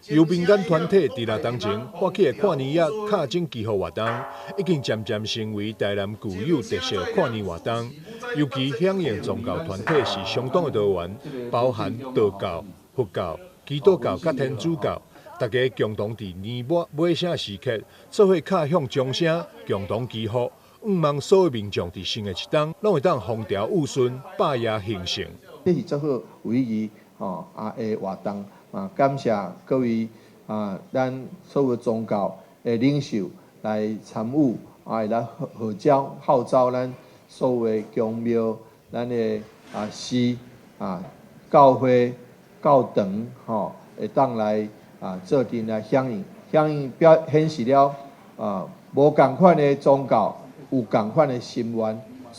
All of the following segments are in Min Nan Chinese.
由民間團體佇六冬前發起的跨年夜敲鐘祈福活動，已經漸漸成為台南具有特色的跨年活動。尤其響應宗教團體是相當的多元，包含道教、佛教、基督教佮天主教，大家共同佇年末尾聲時刻，做伙敲響鐘聲，共同祈福，向望所有民眾佇新的一冬，攏會當風調雨順，百業興盛。這是足好有意義吼啊的活動啊！感謝各位啊，咱所有宗教的領袖來參與啊，來號召咱所有的宮廟、咱的啊寺啊教會、教堂吼，會當來啊做陣來響應，響應表顯示了啊無仝款的宗教有仝款的心願，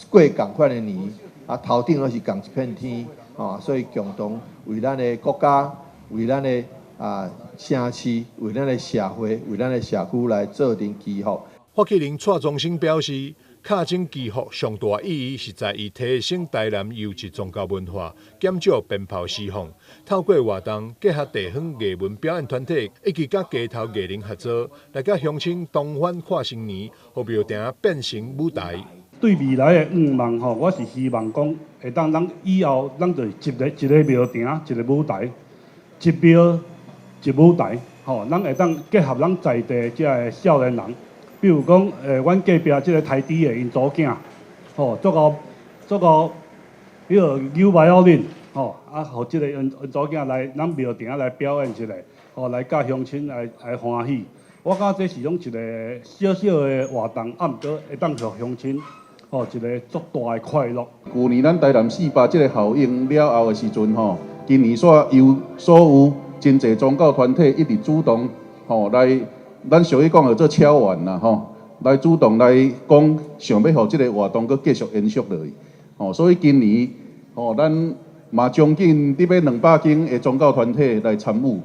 過仝款的年啊，頭頂攏是仝一片天。啊，所以共同為咱的國家、為咱的啊城市、為咱的社會、為咱的社區來做陣祈福。發起人蔡宗興表示，敲鐘祈福上大意義是在於提升台南優質宗教文化，減少鞭炮釋放。透過活動結合地方藝文表演團體，以及佮街頭藝人合作，來佮鄉親同歡跨新年，予廟埕變成舞台。對未來的願望吼，我是希望講會當咱以後咱就是一个一個廟埕，一個舞台，一廟一舞台，吼，咱會當結合咱在地這个少年人，比如講，阮隔壁這个台豬的𪜶查囝，吼，做個做個彼個扭 violin，吼，啊，予這個𪜶查囝來咱廟埕來表演一下，吼，來佮鄉親來歡喜。我感覺這是講一個小小的活動，啊，毋過會當予鄉親吼一個足大的快樂。舊年咱台南四百這个效應了後的時陣吼，今年煞由所有真濟宗教團體一直主動吼來，咱俗語講叫做敲碗啦吼，來主動來講想欲予這个活動閣繼續延續落去。吼，所以今年吼咱嘛將近得欲200間的宗教團體來參與。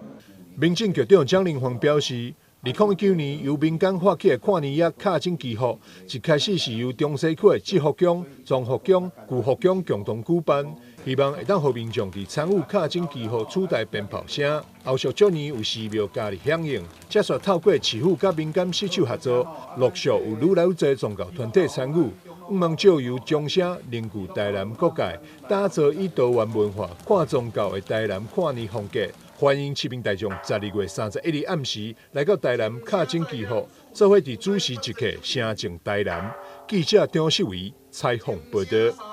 民政局長蔣林芳表示，2019年由民間發起的跨年夜敲鐘祈福，一開始是由中西區的志福宮、莊福宮、舊福宮共同舉辦，希望會當予民眾佇參與敲鐘祈福取代鞭炮聲。後續這年有寺廟加入響應，接續透過市府佮民間攜手合作，陸續有愈來愈濟宗教團體參與，向望藉由鐘聲凝聚台南各界，打造以多元文化、跨宗教的台南跨年風格。歡迎市民大眾12月31日暗時來到台南敲鐘祈福，做伙佇子時一刻聲震台南。記者張世維採訪報導。